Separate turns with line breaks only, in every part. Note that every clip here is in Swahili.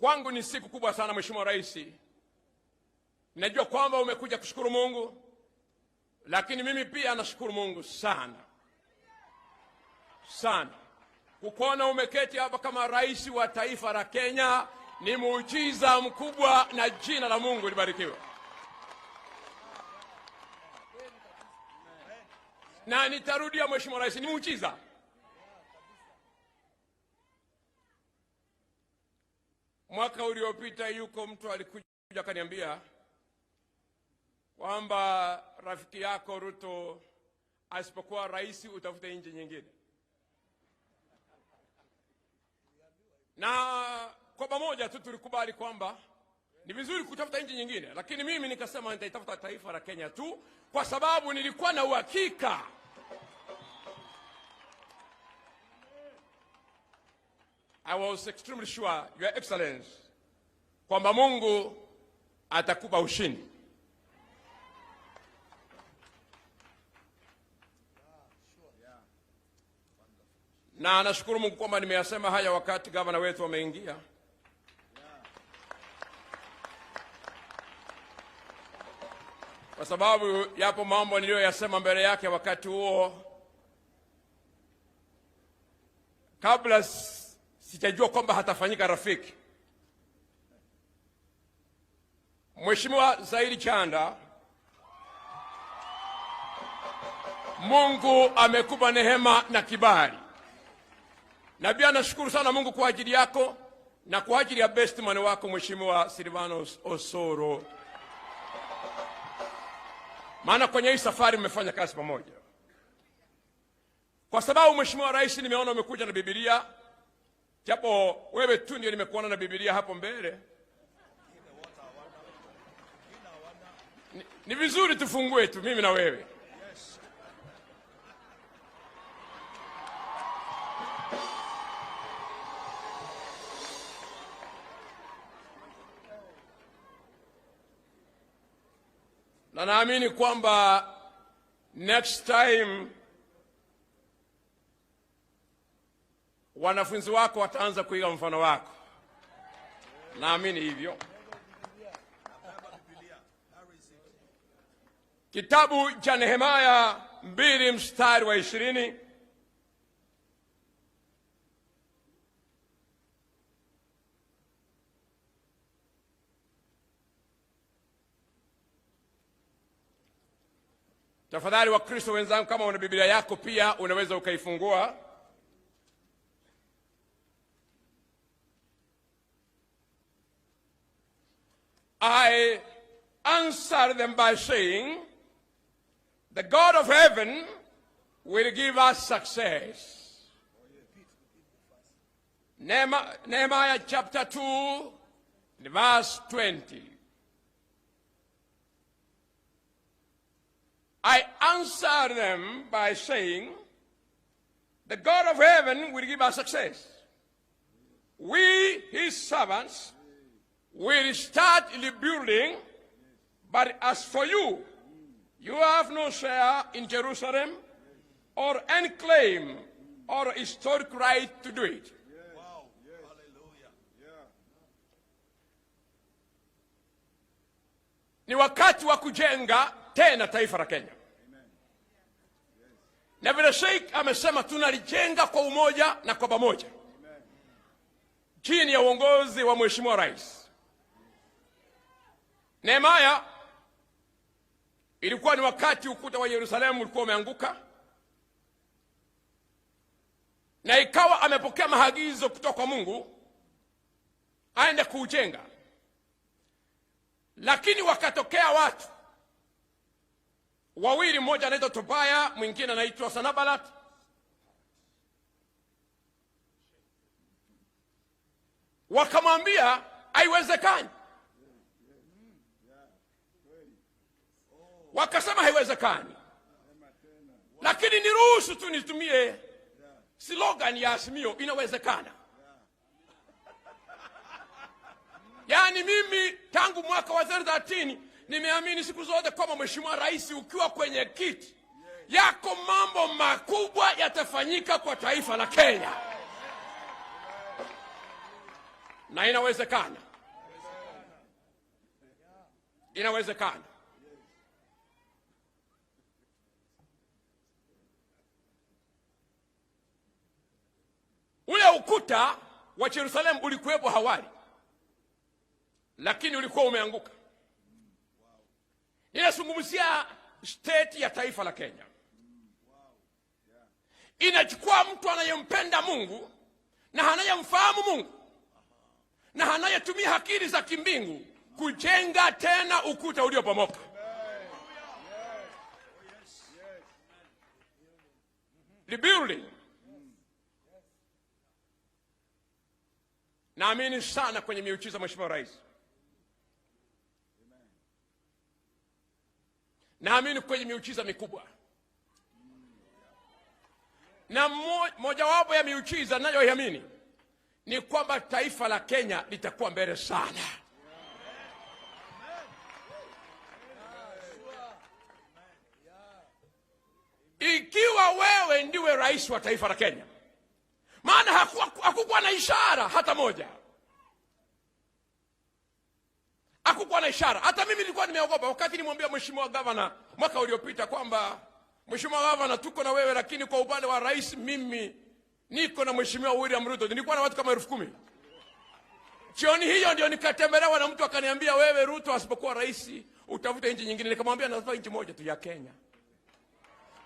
Kwangu ni siku kubwa sana, Mheshimiwa Rais. Najua kwamba umekuja kushukuru Mungu, lakini mimi pia nashukuru Mungu sana sana. Kukuona umeketi hapa kama rais wa taifa la Kenya ni muujiza mkubwa, na jina la Mungu libarikiwe. Na nitarudia, Mheshimiwa Rais, ni muujiza. Mwaka uliopita yuko mtu alikuja akaniambia kwamba rafiki yako Ruto asipokuwa rais utafute nchi nyingine, na kwa pamoja tu tulikubali kwamba ni vizuri kutafuta nchi nyingine, lakini mimi nikasema nitaitafuta taifa la Kenya tu, kwa sababu nilikuwa na uhakika I was extremely sure, Your Excellency, kwamba Mungu atakupa ushindi. Na nashukuru Mungu kwamba nimeyasema haya wakati gavana wetu ameingia. Kwa sababu yapo mambo niliyoyasema mbele yake wakati huo kabla sijajua kwamba hatafanyika rafiki. Mheshimiwa Zaidi Chanda, Mungu amekupa neema na kibali, na pia nashukuru sana Mungu kwa ajili yako na kwa ajili ya best man wako Mheshimiwa Silvanus Osoro, maana kwenye hii safari mmefanya kazi pamoja. Kwa sababu Mheshimiwa Rais, nimeona umekuja na Biblia, japo wewe tu ndio nimekuona na Biblia hapo mbele. Ni vizuri tufungue tu mimi na wewe. Na naamini kwamba next time wanafunzi wako wataanza kuiga mfano wako. Naamini hivyo. Kitabu cha Nehemia 2 mstari wa 20. Tafadhali Wakristo wenzangu, kama una Biblia yako pia unaweza ukaifungua. I answered them by saying, the God of heaven will give us success. Nehemiah chapter 2, verse 20. I answered them by saying, the God of heaven will give us success. We, his servants, will start rebuilding, but as for you, you have no share in Jerusalem or any claim or historic right to do it.
Wow. Hallelujah.
Ni wakati wa kujenga tena taifa la Kenya. Na vile Sheikh amesema tunalijenga kwa umoja na kwa pamoja chini ya uongozi wa Mheshimiwa Rais. Nehemia ilikuwa ni wakati ukuta wa Yerusalemu ulikuwa umeanguka, na ikawa amepokea maagizo kutoka kwa Mungu aende kuujenga, lakini wakatokea watu wawili, mmoja anaitwa Tobaya, mwingine anaitwa Sanabalat. Wakamwambia haiwezekani. Wakasema haiwezekani, lakini niruhusu tu nitumie slogan ya Azimio, inawezekana. Yaani mimi tangu mwaka wa 2013 nimeamini siku zote kwamba Mheshimiwa Rais, ukiwa kwenye kiti yako mambo makubwa yatafanyika kwa taifa la Kenya. Na inawezekana. Inawezekana. Ule ukuta wa Yerusalemu ulikuwepo hawali, lakini ulikuwa umeanguka. Ninazungumzia state ya taifa la Kenya. Inachukua mtu anayempenda Mungu na anayemfahamu Mungu na anayetumia akili za kimbingu kujenga tena ukuta uliobomoka. Rebuilding. Naamini sana kwenye miujiza, Mheshimiwa Rais. Naamini kwenye miujiza mikubwa. Na mojawapo ya miujiza ninayoiamini ni kwamba taifa la Kenya litakuwa mbele sana. Ikiwa wewe ndiwe rais wa taifa la Kenya, maana hakukuwa na ishara hata moja. Hakukuwa na ishara. Hata mimi nilikuwa nimeogopa wakati nimwambia Mheshimiwa Gavana mwaka uliopita kwamba Mheshimiwa Gavana, tuko na wewe, lakini kwa upande wa rais mimi niko na Mheshimiwa William Ruto. Nilikuwa na watu kama 10,000. Jioni hiyo ndio nikatembelewa na mtu akaniambia, wewe Ruto asipokuwa rais utafute nchi nyingine. Nikamwambia natafuta nchi moja tu ya Kenya.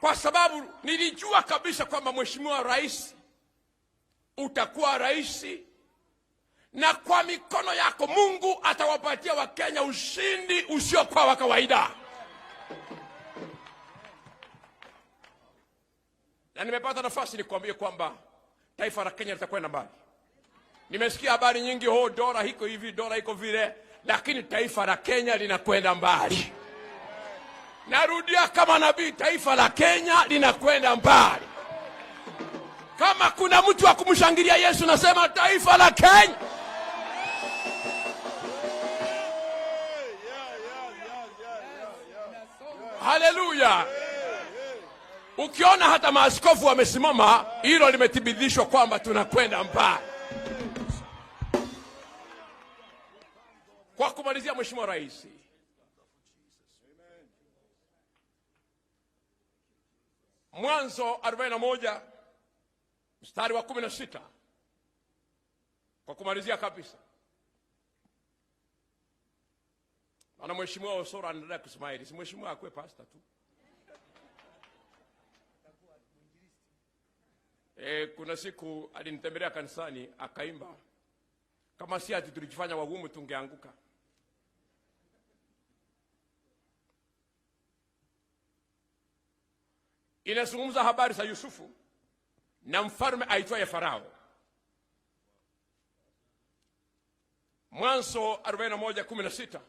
Kwa sababu nilijua kabisa kwamba Mheshimiwa Rais utakuwa rais, na kwa mikono yako Mungu atawapatia Wakenya ushindi usiokuwa wa kawaida. Na nimepata nafasi nikwambie kwamba taifa la Kenya litakwenda mbali. Nimesikia habari nyingi, oh, dola iko hivi, dola iko vile, lakini taifa la Kenya linakwenda mbali. Narudia kama nabii, taifa la Kenya linakwenda mbali. Kama kuna mtu wa kumshangilia Yesu, nasema taifa la Kenya. Haleluya. Ukiona hata maaskofu wamesimama, hilo limethibitishwa kwamba tunakwenda mbali. Kwa kumalizia, Mheshimiwa Rais, Mwanzo 41 mstari wa 16, kwa kumalizia kabisa. Maana Mheshimiwa Osoro anaendelea kusmile, si mheshimiwa akue pastor tu. Kuna siku alinitembelea kanisani akaimba, kama si ati tulijifanya wagumu tungeanguka. Inazungumza habari za Yusufu na mfalme aitwaye Farao. Mwanzo 41:16.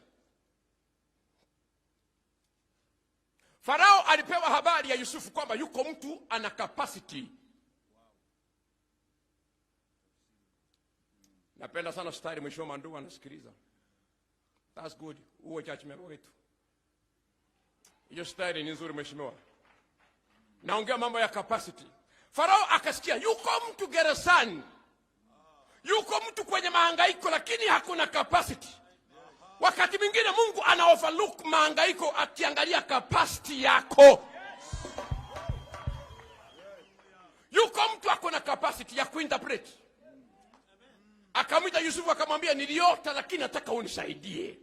Farao alipewa habari ya Yusufu kwamba yuko mtu ana capacity. Napenda sana stari Mheshimiwa Mandu anasikiliza. That's good. Uwe church member wetu. Hiyo stari ni nzuri mheshimiwa. Naongea mambo ya capacity. Farao akasikia yuko mtu gerezani, yuko mtu kwenye mahangaiko, lakini hakuna capacity. Wakati mwingine Mungu ana overlook mahangaiko akiangalia capacity yako. Yuko mtu akona capacity ya kuinterpret. Akamwita Yusufu akamwambia, niliota lakini nataka unisaidie,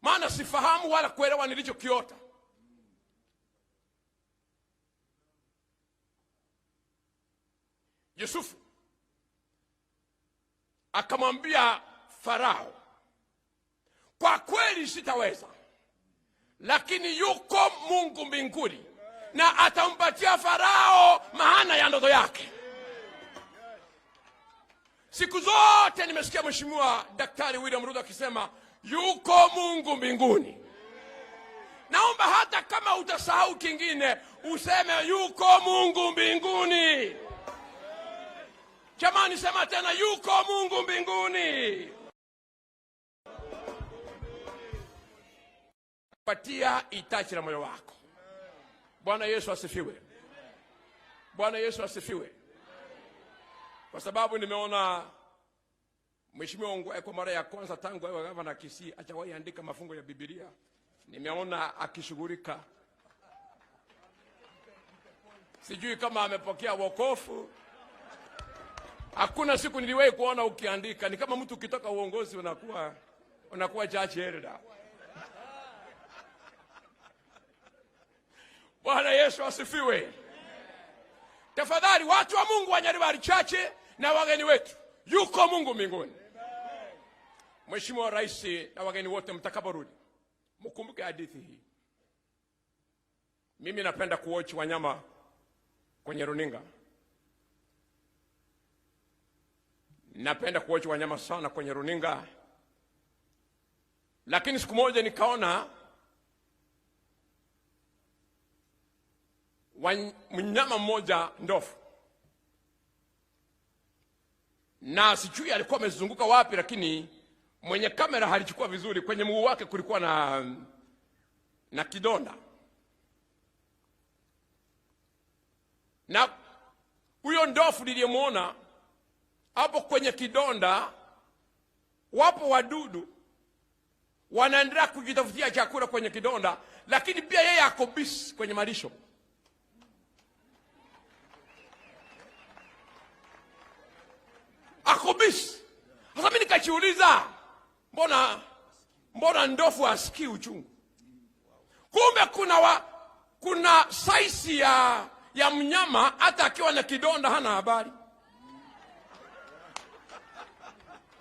maana sifahamu wala kuelewa nilichokiota. Yusufu akamwambia Farao, kwa kweli sitaweza, lakini yuko Mungu mbinguni na atampatia Farao maana ya ndoto yake. Siku zote nimesikia Mheshimiwa Daktari William Ruto akisema yuko Mungu mbinguni. Naomba hata kama utasahau kingine useme yuko Mungu mbinguni. Jamani, sema tena, yuko Mungu mbinguni. Patia itachi la moyo wako. Bwana Yesu asifiwe. Bwana Yesu asifiwe. Kwa sababu nimeona Mheshimiwa Ongwae kwa mara ya kwanza tangu awe gavana Kisii hajawahi andika mafungo ya Biblia. Nimeona akishughulika, sijui kama amepokea wokovu. Hakuna siku niliwahi kuona ukiandika. Ni kama mtu ukitoka uongozi unakuwa church elder. Bwana Yesu asifiwe. Tafadhali watu wa Mungu wa Nyaribari Chache na wageni wetu, yuko Mungu mbinguni. Mheshimiwa Rais na wageni wote, mtakaporudi mkumbuke hadithi hii. Mimi napenda kuwatch wanyama kwenye runinga, napenda kuwatch wanyama sana kwenye runinga, lakini siku moja nikaona mnyama mmoja ndovu, na sijui alikuwa amezunguka wapi, lakini mwenye kamera halichukua vizuri. Kwenye mguu wake kulikuwa na kidonda, na huyo ndovu niliyemwona hapo kwenye kidonda, wapo wadudu wanaendelea kujitafutia chakula kwenye kidonda, lakini pia yeye ako busy kwenye malisho. Ako busy. Sasa mimi nikajiuliza, mbona ndovu asikii uchungu? Kumbe kuna size ya mnyama hata akiwa na kidonda hana habari.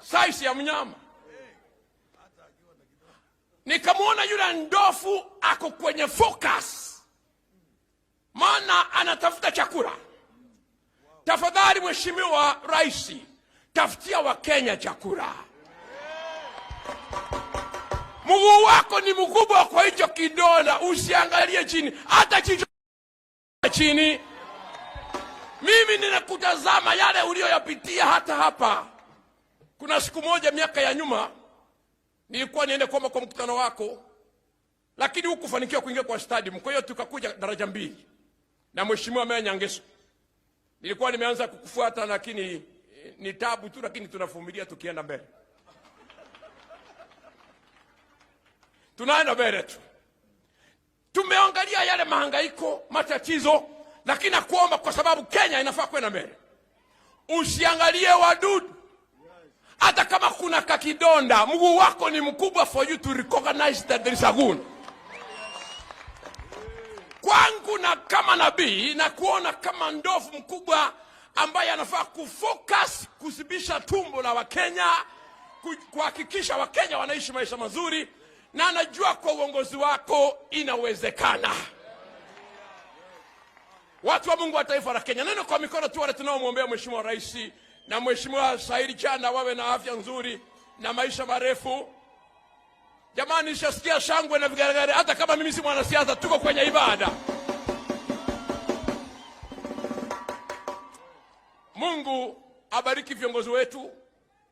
Size ya mnyama. Nikamwona yule ndovu ako kwenye focus, maana anatafuta chakula. Tafadhali Mheshimiwa Rais, tafutia Wakenya chakula. Mguu wako ni mkubwa kwa hicho kidonda, usiangalie chini, hata jicho chini. Mimi ninakutazama yale uliyoyapitia hata hapa. Kuna siku moja miaka ya nyuma nilikuwa niende kuomba kwa mkutano wako, lakini hukufanikiwa kuingia kwa stadium. Kwa hiyo tukakuja daraja 2 na Mheshimiwa Meya Nyangeso. Nilikuwa nimeanza kukufuata, lakini ni tabu tu, lakini tunavumilia tukienda mbele. Tunaenda mbele tu. Tumeangalia yale mahangaiko, matatizo, lakini nakuomba kwa sababu Kenya inafaa kwenda mbele. Usiangalie wadudu. Hata kama kuna kakidonda, mguu wako ni mkubwa for you to recognize that there is a wound. Kwangu na kama nabii na kuona kama ndovu mkubwa ambaye anafaa kufocus kuzibisha tumbo la Wakenya, kuhakikisha Wakenya wanaishi maisha mazuri, na anajua kwa uongozi wako inawezekana. Watu wa Mungu wa taifa la Kenya, neno kwa mikono tu wale tunaomwombea Mheshimiwa Rais na Mheshimiwa Said Chanda wawe na afya nzuri na maisha marefu. Jamani, nishasikia shangwe na vigelegele, hata kama mimi si mwanasiasa, tuko kwenye ibada. Mungu abariki viongozi wetu,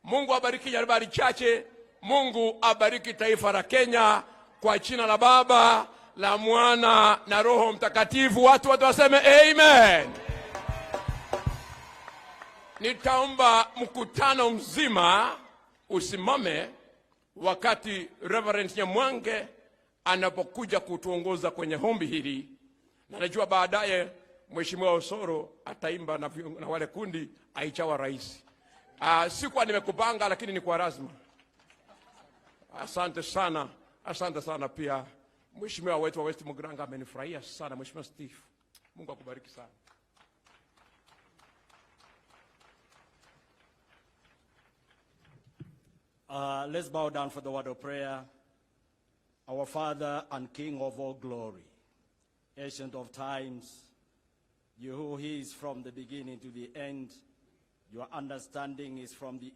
Mungu abariki Nyaribari Chache, Mungu abariki taifa la Kenya, kwa jina la Baba, la Mwana na Roho Mtakatifu. Watu wote waseme amen. Nitaomba mkutano mzima usimame wakati Reverend Nyamwange anapokuja kutuongoza kwenye ombi hili, na najua baadaye Mheshimiwa Osoro ataimba na wale kundi aichawa rais. Sikuwa nimekupanga, lakini ni kwa lazima. Asante sana, asante sana pia Mheshimiwa wetu wa West Mugirango amenifurahia sana, Mheshimiwa Steve. Mungu akubariki sana.
Let's bow down for the word of prayer. Our Father and King of all glory, Ancient of times, you who is from the beginning to the end, your understanding is from the